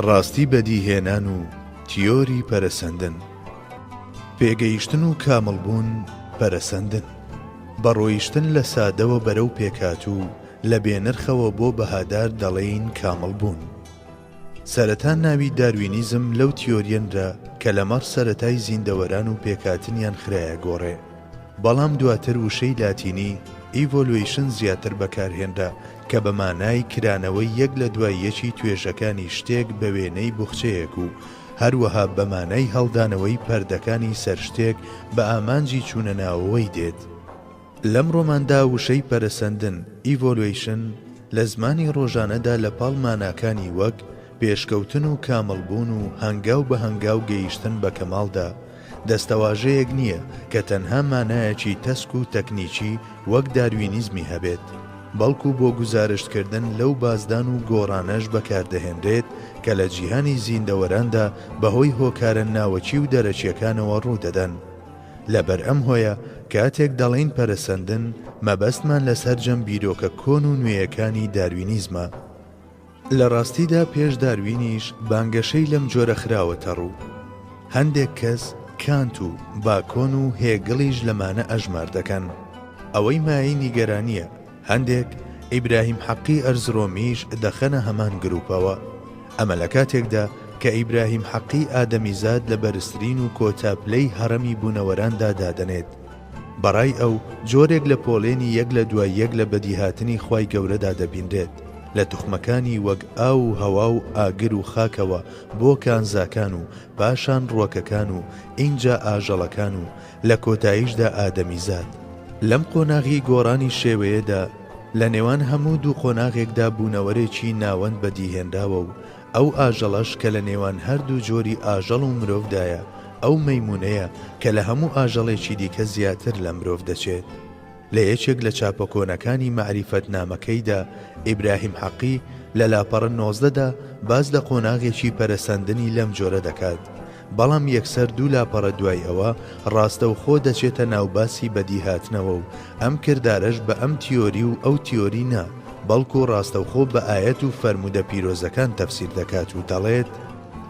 ڕاستی بەدیهێنان و تیۆری پەرەسەندن. پێگەیشتن و کامڵبوون پەرەسەندن. بە ڕۆیشتن لە سادەوە بەرەو پێکهاتوو، لە بێنرخەوە بۆ بەهادار دەڵێین کامڵبوون. سەرەتا ناوی داروینیزم لەو تیۆرییە نرا کە لەمەڕ سەرەتای زیندەوەران و پێکهاتنیان خرایە گۆڕێ. بەڵام دواتر وشەی لاتینی Evolution زیاتر بەکارهێنرا کە بە مانای کرانەوەی یەک لە دوای یەکی توێژەکانی شتێک بە وێنەی بوخچەیەک و هەروەها بە مانای هەڵدانەوەی پەردەکانی سەر شتێک بە ئامانجی چوونە ناوەوەی دێت. لەم ڕۆماندا وشەی پەرەسەندن، Evolution، لە زمانی ڕۆژانەدا لە پاڵ ماناکانی وەک پێشکەوتن و کامڵبوون و هەنگاو بە هەنگاو گەیشتن بە کەماڵدا، دەستەواژەیەک نییە کە تەنها مانایەکی تەسک و تەکنیکی وەک داروینیزمی هەبێت، بەڵکو بۆ گوزارشتکردن لەو بازدان و گۆڕانەش بەکاردەهێنرێت کە لە جیهانی زیندەوەراندا بەهۆی هۆکارە ناوەکی و دەرەکییەکانەوە ڕوودەدەن. لەبەر ئەم هۆیە کاتێک دەڵێین پەرەسەندن، مەبەستمان لە سەرجەم بیرۆکە کۆن و نوێیەکانی داروینیزمە. لە ڕاستیدا پێش داروینیش بانگەشەی لەم جۆرە خراوەتە ڕوو. هەندێک کەس کانت و باکۆن و هێگڵیش لەمانە ئەژمار دەکەن. ئەوەی مایەی نیگەرانییە هەندێک ئیبراهیم حەقی ئەرزرۆمیش دەخەنە هەمان گروپەوە. ئەمە لە کاتێکدا کە ئیبراهیم حەقی ئادەمیزاد لە بەرزترین و کۆتا پلەی هەڕەمی بوونەوەراندا دادەنێت. بەڕای ئەو، جۆرێک لە پۆلێنی یەک لە دوای یەک لە بەدیهاتنی خوای گەورەدا دەبینرێت، لە توخمەکانی وەک ئاو و هەوا و ئاگر و خاکەوە بۆ کانزاکان و پاشان ڕوەکەکان و ئینجا ئاژەڵەکان و لە کۆتاییشدا ئادەمیزاد. لەم قۆناغی گۆڕانی شێوەیەدا، لە نێوان هەموو دوو قۆناغێکدا بوونەوەرێکی ناوەند بەدیهێنراوە و ئەو ئاژەڵەش کە لە نێوان هەردوو جۆری ئاژەڵ و مرۆڤدایە، ئەو مەیموونەیە کە لە هەموو ئاژەڵێکی دیکە زیاتر لە مرۆڤ دەچێت. لە یەکێک لە چاپە کۆنەکانی مەعریفەتنامەکەیدا ئیبراهیم حەقی لە لاپەڕە 19 دا باس لە قۆناغێکی پەرەسەندنی لەم جۆرە دەکات، بەڵام یەکسەر دوو لاپەڕە دوای ئەوە ڕاستەوخۆ دەچێتە ناو باسی بەدیهاتنەوە و ئەم کردارەش بە ئەم تیۆری و ئەو تیۆری نا، بەڵکو ڕاستەوخۆ بە ئایەت و فەرموودە پیرۆزەکان تەفسیر دەکات و دەڵێت،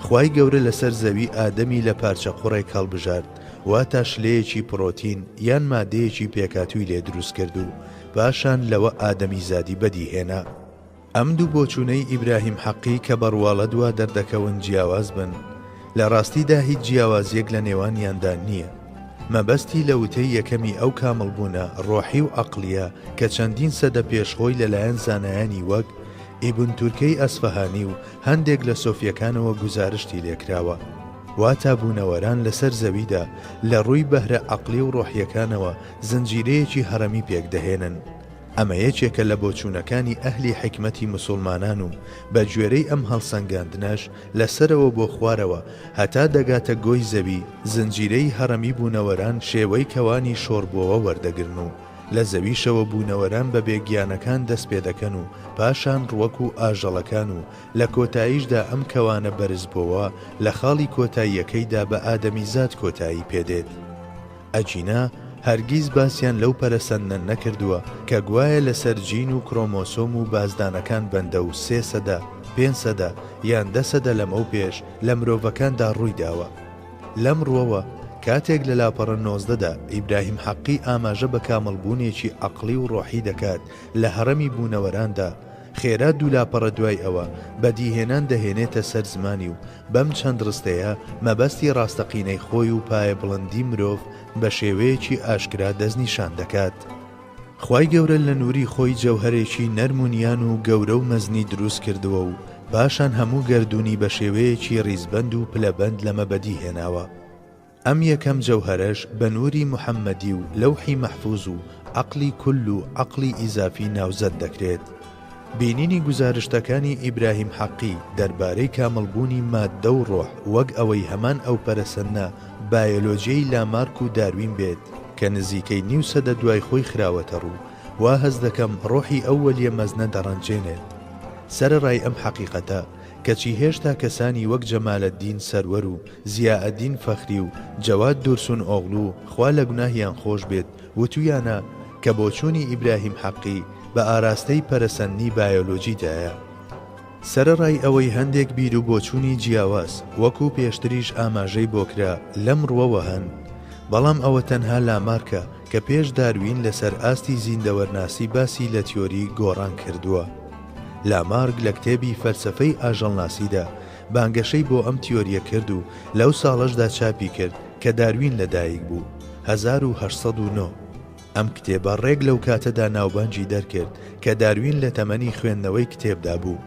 خوای گەورە لەسەر زەوی ئادەمی لە پارچە قوڕێک هەڵبژارد، واتا شلەیەکی پڕۆتین یان مادەیەکی پێکهاتووی لێ دروست کرد و پاشان لەوە ئادەمیزادی بەدی هێنا. ئەم دوو بۆچوونەی ئیبراهیم حەقی کە بە ڕواڵەت وا دەردەکەون جیاواز بن، لە ڕاستیدا هیچ جیاوازییەک لە نێوانیاندا نییە. مەبەستی لە وتەی یەکەمی ئەو کامڵبوونە ڕۆحی و عەقڵییە کە چەندین سەدە پێش خۆی لەلایەن زانایانی وەک ئیبن تورکەی ئەسفەهانی و هەندێک لە سۆفییەکانەوە گوزارشتی لێکراوە. واتا بوونەوەران لەسەر زەویدا لە ڕووی بەهرە عەقڵی و ڕۆحییەکانەوە زنجیرەیەکی هەڕەمی پێکدەهێنن. ئەمە یەکێکە لە بۆچوونەکانی ئەهلی حیکمەتی موسوڵمانان و بە گوێرەی ئەم هەڵسەنگاندنەش لە سەرەوە بۆ خوارەوە هەتا دەگاتە گۆی زەوی زنجیرەی هەڕەمی بوونەوەران شێوەی کەوانی شۆڕبووەوە وەردەگرن و لە زەویشەوە بوونەوەران بە بێگیانەکان دەست پێدەکەن و پاشان ڕوەک و ئاژەڵەکان و لە کۆتاییشدا ئەم کەوانە بەرزبووەوە لە خاڵی کۆتاییەکەیدا بە ئادەمیزاد کۆتایی پێدێت. ئەگینا هەرگیز باسیان لەو پەرەسەندنە نەکردووە کە گوایە لەسەر جین و کرۆمۆسۆم و بازدانەکان بەندە و سێ سەدە، پێنج سەدە یان دە سەدە لەمەوپێش لە مرۆڤەکاندا ڕوویداوە. لەم ڕووەوە کاتێک لە لاپەڕە 19 دا ئیبراهیم حەقی ئاماژە بە کامڵبوونێکی عەقڵی و ڕۆحی دەکات لە هەڕەمی بوونەوەراندا، خێرا دوو لاپەڕە دوای ئەوە بەدیهێنان دەهێنێتە سەر زمانی و بەم چەند ڕستەیە مەبەستی ڕاستەقینەی خۆی و پایەبڵندی مرۆڤ بە شێوەیەکی ئاشکرا دەستنیشان دەکات. خوای گەورە لە نوری خۆی جەوهەرێکی نەرم و نیان و گەورە و مەزنی دروست کردووە و پاشان هەموو گەردوونی بە شێوەیەکی ڕیزبەند و پلەبەند لەمە بەدی هێناوە. ئەم یەکەم جەوهەرەش بە نوری محەممەدی و لەوحی مەحفوز و عەقڵی کول و عەقڵی ئیزافی ناوزەد دەکرێت. بینینی گوزارشتەکانی ئیبراهیم حەقی دەربارەی کامڵبوونی ماددە و ڕۆح وەک ئەوەی هەمان ئەو پەرەسەندنە بایۆلۆجیەی لامارک و داروین بێت کە نزیکەی نیو سەدە دوای خۆی خراوەتە ڕوو، وا هەست دەکەم ڕۆحی ئەو وەلیە مەزنە دەڕەنجێنێت. سەرەڕای ئەم حەقیقەتە، کەچی هێشتا کەسانی وەک جەمالەدین سەروەر و زیائەدین فەخری و جەواد دورسون ئۆغلو خوا لە گوناهیان خۆش بێت وتویانە کە بۆچوونی ئیبراهیم حەقی بە ئاراستەی پەرەسەندنی بایۆلۆجیدایە. سەرەڕای ئەوەی هەندێک بیروبۆچوونی جیاواز وەکو پێشتریش ئاماژەی بۆ کرا لەم ڕووەوە هەن، بەڵام ئەوە تەنها لامارکە کە پێش داروین لەسەر ئاستی زیندەوەرناسی باسی لە تیۆری گۆڕان کردووە. لامارک لە کتێبی فەلسەفەی ئاژەڵناسیدا بانگەشەی بۆ ئەم تیۆرییە کرد و لەو ساڵەشدا چاپی کرد کە داروین لەدایک بوو، 1809. ئەم کتێبە ڕێک لەو کاتەدا ناوبانگی دەرکرد کە داروین لە تەمەنی خوێندنەوەی کتێبدا بوو.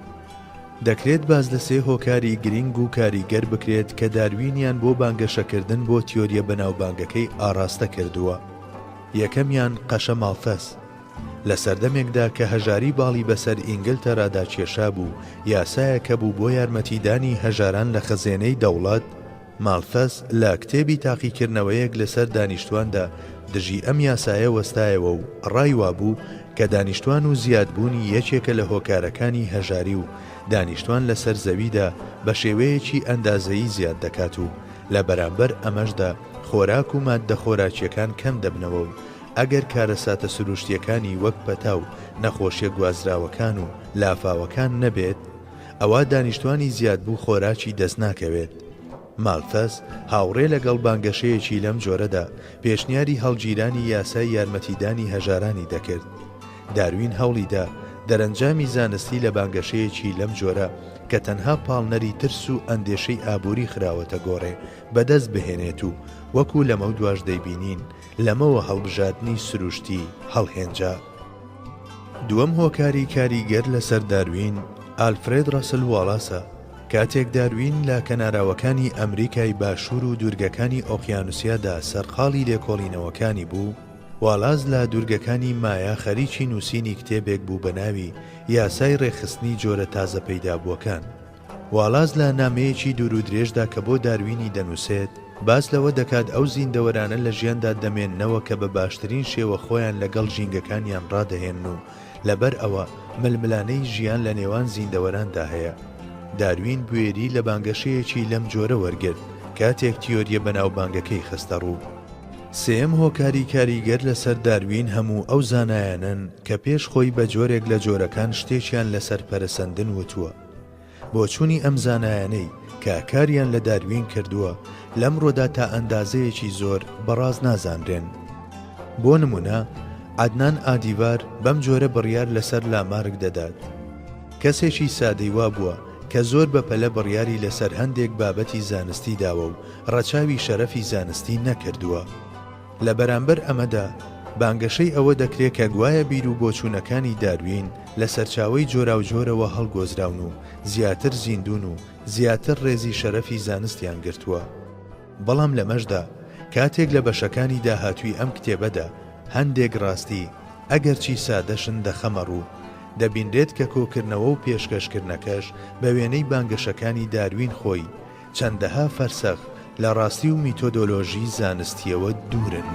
دەکرێت باس لە سێ هۆکاری گرینگ و کاریگەر بکرێت کە داروینیان بۆ بانگەشەکردن بۆ تیۆرییە بەناوبانگەکەی ئاڕاستە کردووە. یەکەمیان قەشە ماڵتەس. لە سەردەمێکدا کە هەژاری باڵی بەسەر ئینگلتەرادا کێشابوو، یاسایەک هەبوو بۆ یارمەتیدانی هەژاران لە خەزێنەی دەوڵەت، مالثەس لە کتێبی تاقیکردنەوەیەک لەسەر دانیشتواندا دژی ئەم یاسایە وەستایەوە و ڕای وابوو کە دانیشتوان و زیادبوونی یەکێکە لە هۆکارەکانی هەژاری و دانیشتوان لەسەر زەویدا بە شێوەیەکی ئەندازەیی زیاد دەکات و لە بەرامبەر ئەمەشدا خۆراک و ماددە خۆراکییەکان کەم دەبنەوە و ئەگەر کارەساتە سروشتییەکانی وەک پەتا و نەخۆشیە گوازراوەکان و لافاوەکان نەبێت ئەوا دانیشتوانی زیادبوو خۆراکی دەست ناکەوێت. مالثەس هاوڕێ لەگەڵ بانگەشەیەکی لەم جۆرەدا، پێشنیاری هەڵگیرانی یاسای یارمەتیدانی هەژارانی دەکرد. داروین هەوڵی دا دەرەنجامی زانستی لە بانگەشەیەکی لەم جۆرە کە تەنها پاڵنەری ترس و ئەندێشەی ئابووری خراوەتە گۆڕێ بەدەست بهێنێت و وەکو لەمەودواش دەیبینین لەمەوە هەڵبژاردنی سروشتی هەڵهێنجا. دووەم هۆکاری کاریگەر لەسەر داروین، ئالفرێد ڕەسل واڵاسە. کاتێک داروین لە کەناراوەکانی ئەمریکای باشوور و دوورگەکانی ئۆقیانوسیادا سەرقاڵی لێکۆڵینەوەکانی بوو، والاس لە دوورگەکانی مایا خەریکی نووسینی کتێبێک بوو بە ناوی یاسای ڕێکخستنی جۆرە تازەپەیدابووەکان. والاس لە نامەیەکی دوورودرێژدا کە بۆ داروینی دەنووسێت، باس لەوە دەکات ئەو زیندەوەرانە لە ژیاندا دەمێننەوە کە بە باشترین شێوە خۆیان لەگەڵ ژینگەکانیان ڕادەهێنن و لەبەر ئەوە ململانێی ژیان لە نێوان زیندەوەراندا هەیە. داروین بوێری لە بانگەشەیەکی لەم جۆرە وەرگرت کاتێک تیۆرییە بەناوبانگەکەی خستەڕوو. سێیەم هۆکاری کاریگەر لەسەر داروین هەموو ئەو زانایانەن کە پێش خۆی بە جۆرێک لە جۆرەکان شتێکیان لەسەر پەرەسەندن وتووە. بۆچوونی ئەم زانایانەی کە کاریان لە داروین کردووە لەمڕۆدا تا ئەندازەیەکی زۆر بە ڕاست نازانرێن. بۆ نموونە عەدنان ئادیڤار بەم جۆرە بڕیار لەسەر لامارک دەدات. کەسێکی سادەی وا بووە کە زۆر بە پەلە بڕیاری لەسەر هەندێک بابەتی زانستی داوە و ڕەچاوی شەرەفی زانستی نەکردووە. لە بەرامبەر ئەمەدا بانگەشەی ئەوە دەکرێ کە گوایە بیر و بۆچوونەکانی داروین لە سەرچاوەی جۆراوجۆرەوە هەڵگۆزراون و زیاتر زیندوون و زیاتر ڕێزی شەرەفی زانستیان گرتووە. بەڵام لەمەشدا کاتێک لە بەشەکانی داهاتووی ئەم کتێبەدا هەندێک ڕاستی، ئەگەرچی سادەشن دەخەمە ڕوو، دەبینرێت کە کۆکردنەوە و پێشکەشکردنەکەش بە وێنەی بانگەشەکانی داروین خۆی، چەندەها فەرسەخ لە ڕاستی و میتۆدۆلۆژی زانستییەوە دوورن.